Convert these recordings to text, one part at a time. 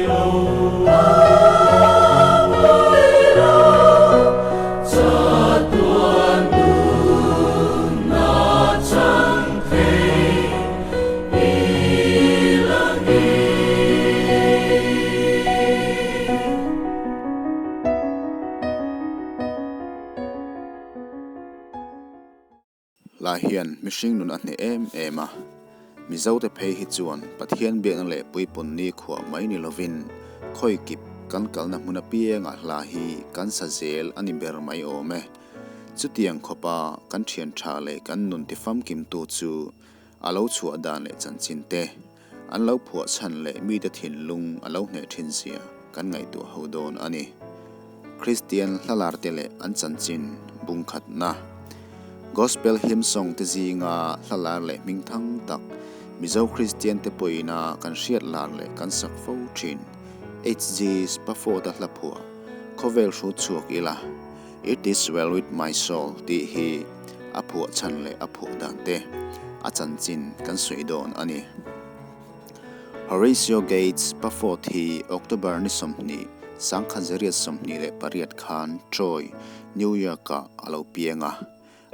lo. A pawi lo, chatuan nunna chang thei i la ni. Hla hian mihring nun a hneh em em a, Mizote phei hi chuan Pathian biakna leh puipun nikhua mai ni lovin khawikip kan kalna hmun apiangah hla hi kan sa zel a ni ber mai awm e. Chutiang khawpa kan thian tha leh kan nun tifamkimtu chu a lo chhuah dan leh chanchin te, An lo phuah chhan leh mite thinlung a lo hneh thin zia kan ngaihtuah ho dawn a ni. Kristian hlalarte leh an chanchin bungkhatna, Gospel hymn song te zinga hlalar leh hmingthang tak Mizo Kristian te pawhina kan hriat lar leh kan sak fo thin HG Spafford-a hla phuah Khawvel hrut chhuak ila, It is well with my soul tih hi a phuah chhan leh a phuah dan te a chanchin kan sawi dawn a ni. Horatio Gates Spafford hi October ni 20, 1928 khan Troy, New York-ah a lo piang a.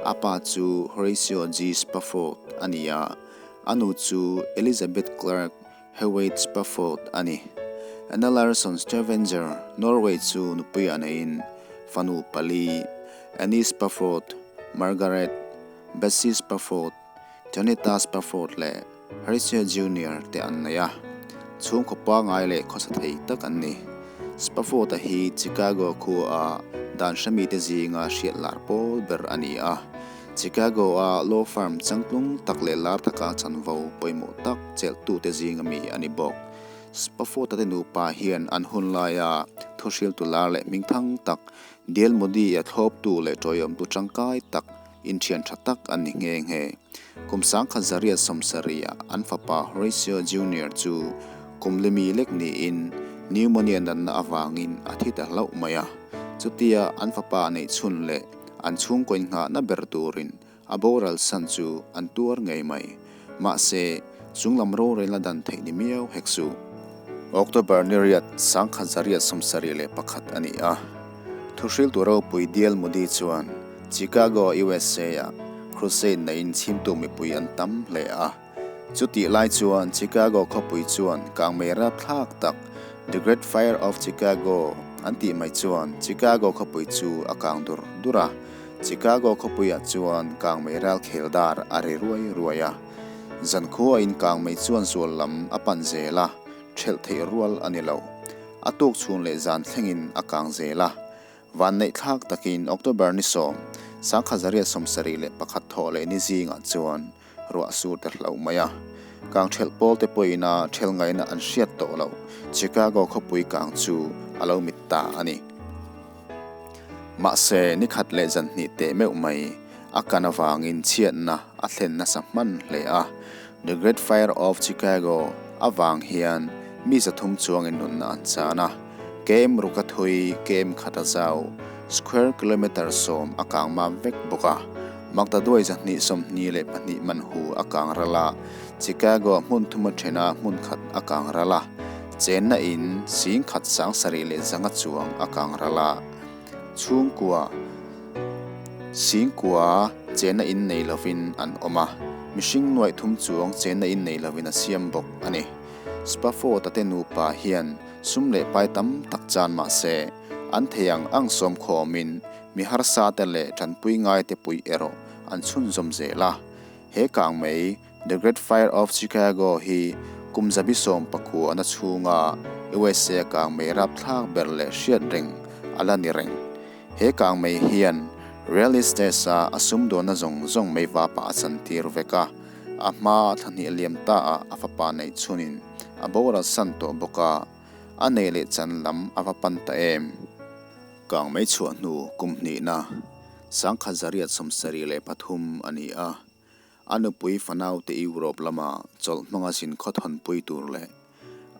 A pa chu Horatio G. Spafford a ni a, a nu chu Elizabeth Clark Hewitt Spafford a ni. Anna Larson Stavanger, Norway chu nupui a neiin fanu pali, Annie Spafford, Margaret, Bessie Spafford, Janetta Spafford leh Horatio Junior te an nei a. Chhungkaw pangngai leh khawsa thei tak an ni. Spafford-a hi Chicago khua-a dan hremite zinga hriat lar pawl ber a ni a. Chicago-a law firm changtlung tak leh lar taka chanvo pawimawh tak chelhtute zinga mi a ni bawk. Spafford-a te nupa hian an hun laia thuhriltu lar leh hmingthang tak, D L Moody-a thlawptu leh tawiawmtu tangkai tak, inthian tha tak an ni nghe nghe. Kum 1970-ah an fapa Horatio Junior chu kum limi lek niin pneumonia natna avangin a thi ta hlauh mai a. Chutia an fapa neih chhun leh an chhungkaw innghahna ber turin a boral san chu an tuar ngei mai. Mahse, chunglam rorelna dan theih ni miau hek suh. October ni riat 1971 a ni a. Thuhriltu ropui D L Moody chuan Chicago, USA-ah crusade neiin chhimtu mipui an tam hle a. Chutih lai chuan Chicago khawpui chuan kangmei rapthlak tak The Great Fire of Chicago an tih mai chuan Chicago khawpui chu a kang dur dur a. Chicago khawpuiah chuan kangmei ral khel dar a ri ruai ruai a. Zankhuain kangmei chuan zual lam a pan zel a, ṭhelh theih rual a ni lo. A tuk chhun leh zan thlengin a kang zel a. Vanneihthlak takin October ni 10, 1971 thawh leh ni zingah chuan ruah sur te hlo mai a. Kang ṭhelh pawl te pawhin a ṭhelh ngaihna an hriat tawh loh Chicago khawpui kang chu a lo mit ta a ni. Mahse, ni khat leh zan hnih teh meuh mai a kan avangin chhiatna a thlen nasa hman hle a. The Great Fire of Chicago avang hian mi 300 chuangin nunna an chan a. Kem ruka thui, kem khat a zau, square kilometre 10 a kang mam vek bawk a. Magdaduai 222 man hu a kang ral a, Chicago hmun thuma thena hmun khat a kang ral a, chenna in 7,000 7,500 chuang a kang ral a, chhungkua 9,000 chenna in nei lovin an awm a, mihring nuaih thum chuang chenna in nei lovin a siam bawk a ni. Spafford-a te nupa hian sum leh pai tam tak chan mah se, an thei ang ang sawm khawmin mi harsa te leh tanpui ngai te puih erawh an chhunzawm zel a. He kang mai, The Great Fire of Chicago hi kum 19 na chhunga USA kang mai rapthlak ber leh hriat reng a la ni reng. He kang mai hian real estate a a sumdawnna zawng zawng mai vapa a chantir vek a, a hma thla hnih liam ta ah a fapa neih chhunin a boral san tawh bawk a, a nei leh chan lam a va pan ta em? Kang mai chhuah hnu kum hnihna 1973 a ni a, a nupui fanaute Europe lama chawlh hmanga zin khawthawnpui tur leh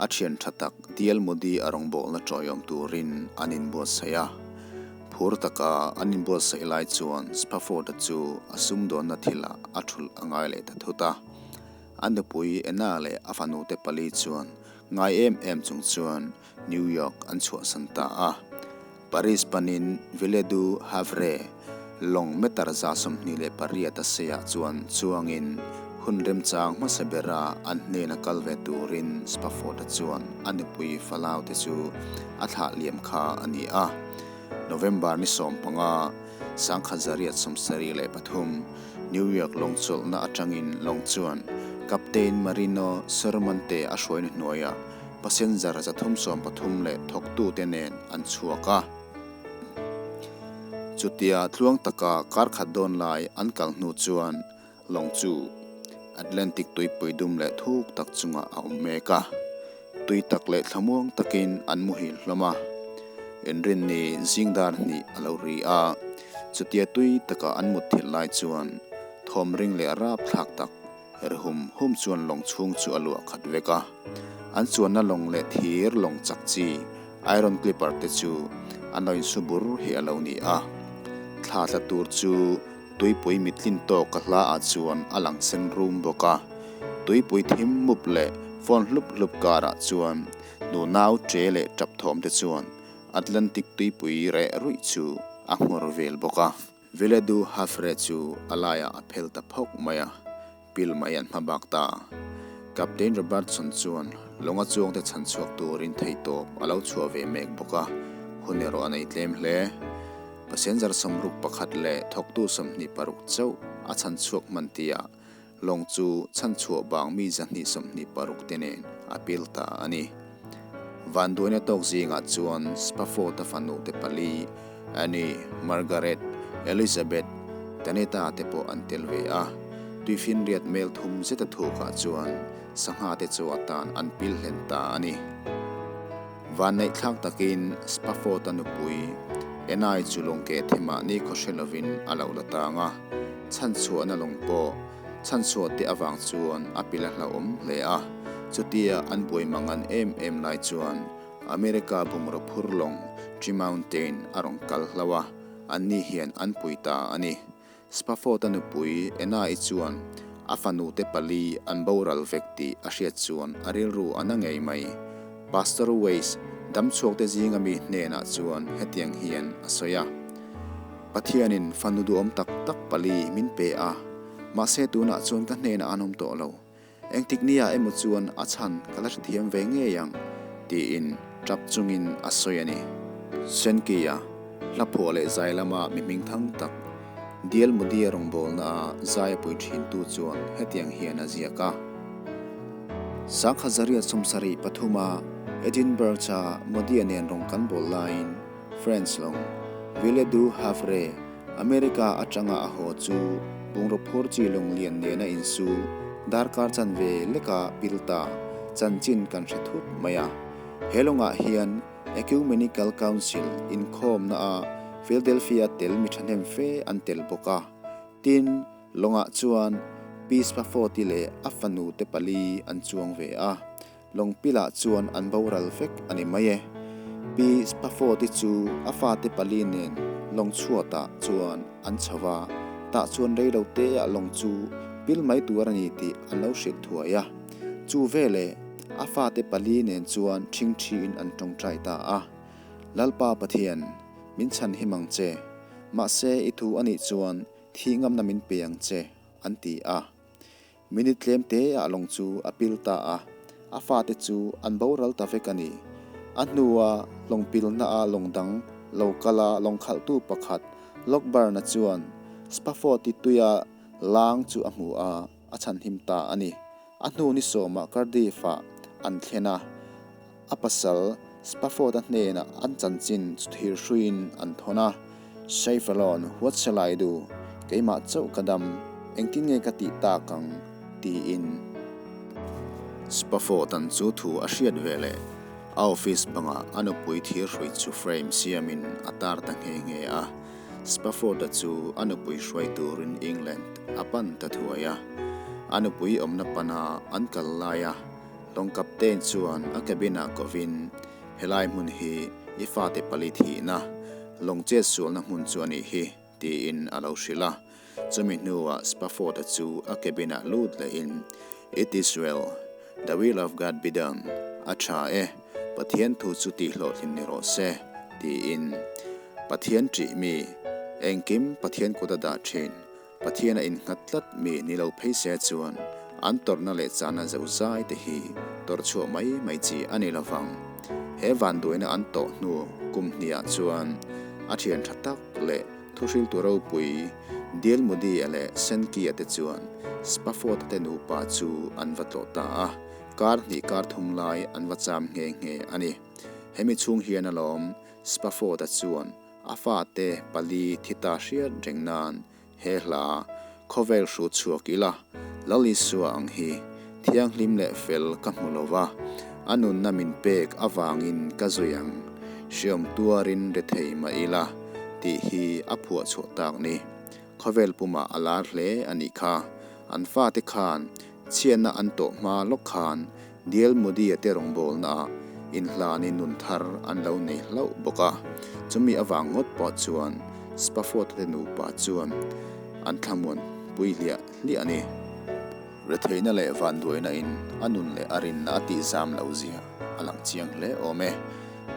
a thian tha tak D L Moody a rawngbawlna tawiawm turin an inbuatsaih a. Phur taka an inbuatsaih lai chuan Spafford-a chu a sumdawnna thilah a thulh a ngai leh ta thut a. A nupui Anna leh a fanute pali chuan ngai em em chung chuan. New York an chhuahsan ta a. Paris panin Ville du Havre lawng meter 28 a seiah chuan chuangin hun remchang hmasa bera an hnena kal ve turin Spafford-a chuan a nupui falaute chu a thlah liam kha a ni a. November ni 15, 1873, New York lawng chawlhna atangin lawng chuan Captain Marino Sermante a hruaina hnuaiah passenger 313 leh thawktute nen an chhuak a. Chutia tluang taka kar khat dawn lai an kal hnu chuan lawng chu Atlantic tuipui dum leh thuk tak chungah a awm mek a. Tui tak leh thlamuang takin an muhil hlawm a. Inrinni zingdar hnih a lo ri a. Chutia tui taka an mut thilh lai chuan thawm ring leh rapthlak tak Her hum hum chuan lawng chhung chu a luah khat vek a. An chuanna lawng leh thir lawng chak chi, iron clipper te chu a nawin su bur hi a lo ni a. Thla tla tur chu tuipui mitlin tawk a hla ah chuan a lang sen rum bawk a. Tuipui thim mup leh fawn hlup hlup karah chuan nu nau che leh tap thawm te chuan Atlantic tuipui reh ruih chu a nghawr vel bawk a. Ville du Havre chu a laiah a phel ta phawk mai a, pil mai an hma bak ta. Captain Robertson chuan lawnga chuangte chhan chhuak turin theihtawp a lo chhuah ve mek bawk a, hun erawh a nei tlem hle. Passenger 61 leh thawktu 26 chauh a chhan chhuak hman tihah lawng chu chhan chhuah bang mi 226 te nen a pil ta a ni. Vanduaina tawk zingah chuan Spafford-a fanu te pali, Annie, Margaret, Elizabeth, Tanita te pawh an tel ve a. Tuifinriat mel thum zeta thukah chuan sangha te chu atan an pil hlen ta a ni. Vanneihthlak takin Spafford-a nupui, Anna-i chu lawngke thimah ni khaw hre lovin a lo la tang a. Chhanchhuahna lawng pawh chhanchhuah te avang chuan a pil a hlauhawm hle a. Chutia an buai mangan em em lai chuan America bungraw phur lawng Tree Mountain a rawn kal hlauh a, anni hian an pui ta a ni. Spafford-a nupui Anna-i chuan a fanute pali an boral vek tih a hriat chuan a rilru a na ngei mai. Pastor Weiss damchhuakte zinga mi hnenah chuan hetiang hian a sawi a. Pathianin fanu duhawm tak tak pali min pe a, mahse tunah chuan ka hnenah an awm tawh lo. Engtik nia emaw chuan a chhan ka la hrethiam ve ngei ang, tiin tap chungin a sawi a ni. Senkia, hla phuah leh zai lama mi hmingthang tak, Dial Mudia rawngbawlna a zai a pui thintu chuan hetiang hian a ziak a. 1973 a Edinburgh-a Mudia nen rawng kan bawl laiin, French lawng, Ville du Havre, America atanga a haw chu bungraw phur chi lawng lian nena insu darkar chanve leka pil ta chanchin kan hre thut mai a. He lawngah hian Ecumenical Council inkhawmna a Philadelphia tel mi thahnem fe an tel bawk a. Tin, lawngah chuan Pi Spafford-i leh a fanu te pali an chuang ve a. Lawngpilah chuan an boral vek a ni mai e. Pi Spafford-i chu a fate pali nen lawng chhuatah chuan an chho va, tah chuan rei lo teah lawng chu pil mai tur a ni tih an lo hrilh thuai a. Chu veleh a fate pali nen chuan ṭhingṭhiin an ṭawngṭai ta a. Lalpa Pathian, min chhan him ang che. Mahse i thu a nih chuan thih ngamna min pe ang che, an ti a. Minute tlem te ah lawng chu a pil ta a, a fate chu an boral ta vek a ni. A hnua lawng pilna a lawng dang lo kal a lawng khalhtu pakhat Lockburn-a chuan Spafford-i tuia lang chu a hmu a, a chhanhim ta a ni. A hnu ni sawmah Cardiff-ah an thlen a, a pasal Spafford-a hnenah an chanchin chu thir hruiin an thawn a. Saifalon, what shall I do? Keimah chauh ka dam, engtin nge ka tih tak ang? tiin. Spafford-a'n chu thu a hriat ve leh a office bangah a nupui thir hrui chu frame siamin a tar ta nghe nghe a. Spafford-a chu a nupui hruai turin England a pan ta thuai a. A nupui awmna pana an kal laia lawng captain chuan a cabin-ah kovin, Helai hmun hi i fate pali thihna, lawng chet sualna hmun chu a nih hi, tiin a lo hrilh a. Chumi hnuah Spafford-a chu a cabin-ah lut lehin, It is well, the will of God be done, a tha e, Pathian thu chu tihhlawhtlin ni rawh se, tiin. Pathian ṭih mi, engkim Pathian kut a dah ṭhin. Pathian a innghat tlat mi ni lo phei se chuan an tawrhna leh chahna zozai te hi tawrh chhuah mai mai chi a ni lovang. He vanduaina an tawh hnu kum hniah chuan a thian tha tak leh thuhriltu ropui Dil Moody-a leh Sankey-a te chuan Spafford-a te nupa chu an va tlawh ta a, kar hnih kar thum lai an va cham nghe nghe a ni. Hemi chhung hian alawm Spafford-a chuan A fate pali thi ta hriat reng nan he hla khawvel hru chhuak ila, Lal Isua ang hi thianghlim leh fel ka hmu lo va, a nunna min pek avangin ka zui ang, hriawm tuarin re thei mah ila tih hi a phuah chhuah tak ni. Khawvel pumah a lar hle a nih kha. An fate khan chhiatna an tawh hma lawk khan Dial Moody-a te rawngbawlnaah inhlanin nun thar an lo nei hlauh bawk a, chumi avang ngawt pawh chuan Spafford-a te nupa chuan an thlamuan pui hliah hliah a ni. Retheihna leh vanduaina in a nun leh a rinna a tihzam lo zia a lang chiang hle awm e.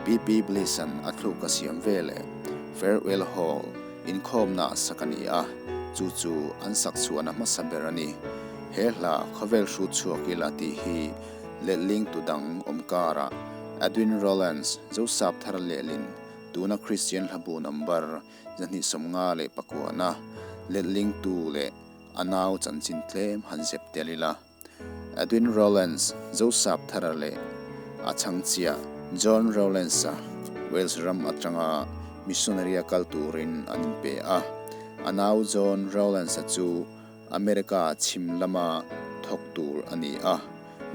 PP Bliss-a'n a thluk a siam ve leh Farewell Hall inkhawmna a sak a ni a, chu chu an sak chhuahna hmasa ber a ni. He hla khawvel hrut chhuak ila tih hi letling tu dang awm karah Edwin Rowlands, Zosap thar lehlin tuna Kristian hlabu number 259 letling tu leh a nau chanchin tlem han zep tel ila. Edwin Rowlands, Zosap thara leh a chhangchhiah John Rowlands-a Wales ram atanga missionary a kal turin an inpe a. A nau John Rowlands-a chu America chhim lama thawk tur a ni a,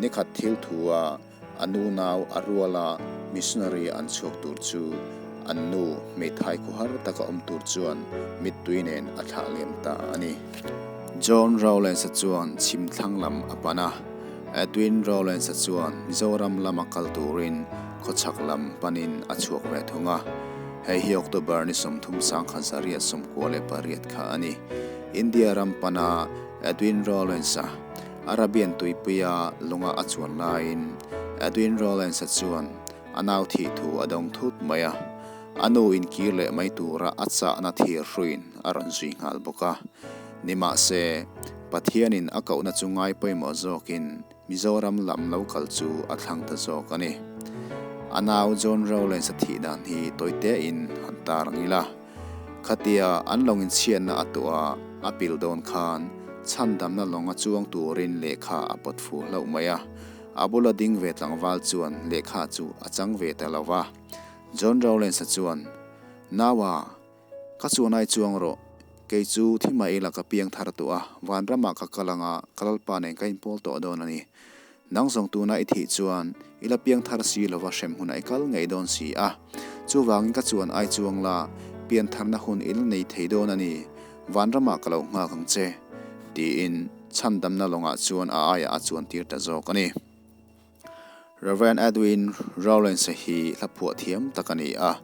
nikhat thil thua a nu nau a ruala missionary an chhuak tur chu an nu hmeithai khuhar taka awm tur chuan mittui nen a thlah liam ta a ni. John Rowlands-a chuan chhim thlang lam a pan a, Edwin Rowlands-a chuan Mizoram lama kal turin khawchhak lam panin a chhuak ve thung a, hei hi October ni 30 1998 kha a ni. India ram pana Edwin Rowlands-a Arabian tuipuia lunga a chuan laiin Edwin Rowlands-a chuan a nau thih thu a dawng thut mai a, a nu inkir leh mai tura a chahna thir hruiin a rawn zui nghal bawk a. Nimahse, Pathianin a kohna chu ngai pawimawh zawkin Mizoram lam lo kal chu a thlang ta zawk a ni. A nau John Rowlands-a thih dan hi tawitein han tar ang ila. Khatia an lawng inchhiatna a tuah a pil dawn khan chhandamna lawnga chuang turin lehkha a pawt fu hlauh mai a. A bula ding ve tlangval chuan lehkha chu a chang ve ta lo va. John Rowlands-a chuan, Naua, ka chuan ai chuang rawh. Kei chu thi mah ila ka piang thar tawh a, vanramah ka kal anga ka lalpa nen ka inpawl tawh dawn a ni. Nang zawng tuna i thih chuan i la piang thar si lova hrem hunah i kal ngei dawn si a. Chuvangin ka chuan ai chuang la, pian tharna hun i la nei thei dawn a ni. Vanramah ka lo nghak ang che, tiin chhandamna lawngah chuan a aiah a chuan tir ta zawk a ni. Rev. Edwin Rowlands-a hi hla phuah thiam tak a ni a,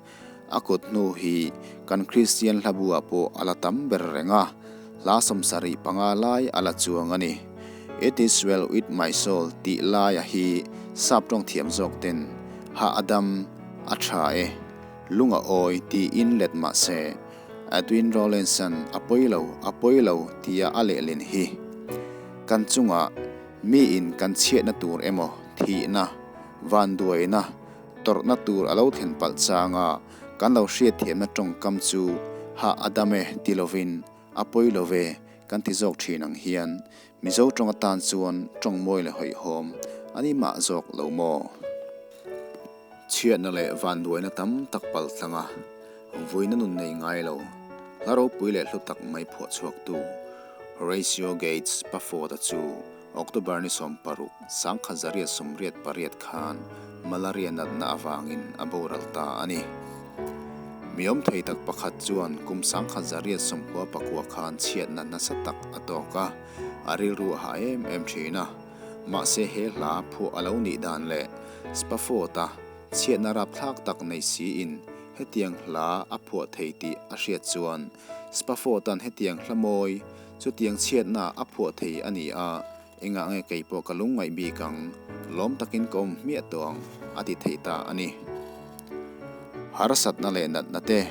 a kut hnu hi kan Kristian hlabu-ah pawh a la tam ber reng a, hla 75 lai a la chuang a ni. It is well with my soul tih laia hi sap tawng thiam zawk ten ha a dam, a tha e, lung a awi tiin let mah se, Edwin Rowlands-a'n a pawi lo, a pawi lo tia a lehlin hi kan chungah Miin kan chhiatna tur emaw, thihna, vanduaina, tawrhna tur a lo thlen palh changa kan lo hriatthiamna tawngkam chu hah a dam e ti lovin a pawi lo ve kan ti zawk thin ang hian Mizo tawng atan chuan tawng mawi leh hawihhawm a ni mah zawk lo maw? Chhiatna leh vanduaina tam tak pal tlanga vuina nun nei ngai lo, hla ropui leh hlu tak mai phuah chhuaktu Horatio Gates Spafford-a chu October ni 16, 1988 khan malaria natna avangin a boral ta a ni. Mi awm thei tak pakhat chuan kum 1999 khan chhiatna nasa tak a tawk a, a rilru a hah em em thin a. Mahse he hla phuah a lo nih dan leh Spafford-a chhiatna rapthlak tak nei siin hetiang hla a phuah thei tih a hriat chuan Spafford-a'n hetiang hla mawi chutiang chhiatna a phuah thei a ni a. Engah nge kei pawh ka lungngaih bik ang, lawm takin ka awm hmiah tawh ang, a ti thei ta a ni. Harsatna leh natna te,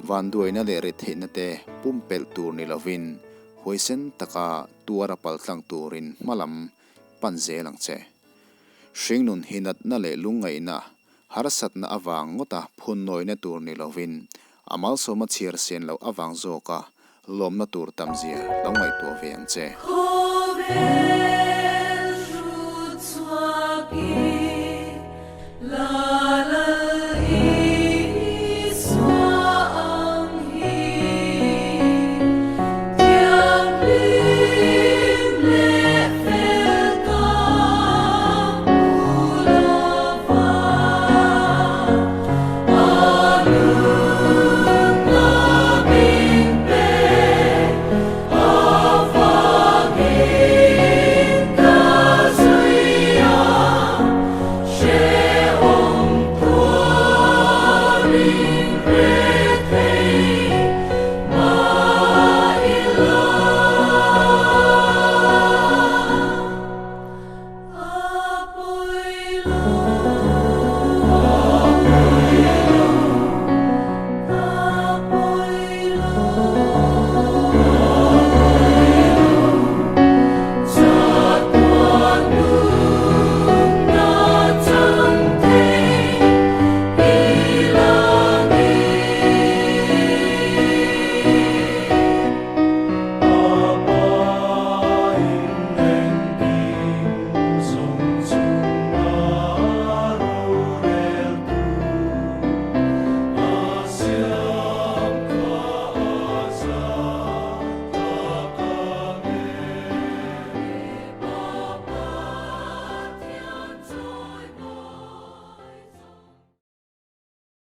vanduaina leh retheihna te pumpelh tur ni lovin huaisen taka tuara paltlang turin hmalam pan zel ang che. Hringnun hi natna leh lungngaihna, harsatna avang ngawta phunnawina tur ni lovin a malsawma chhiar sen loh avang zawka lawmna tur tamzia lo ngaihtuah ve ang che. Khawvel.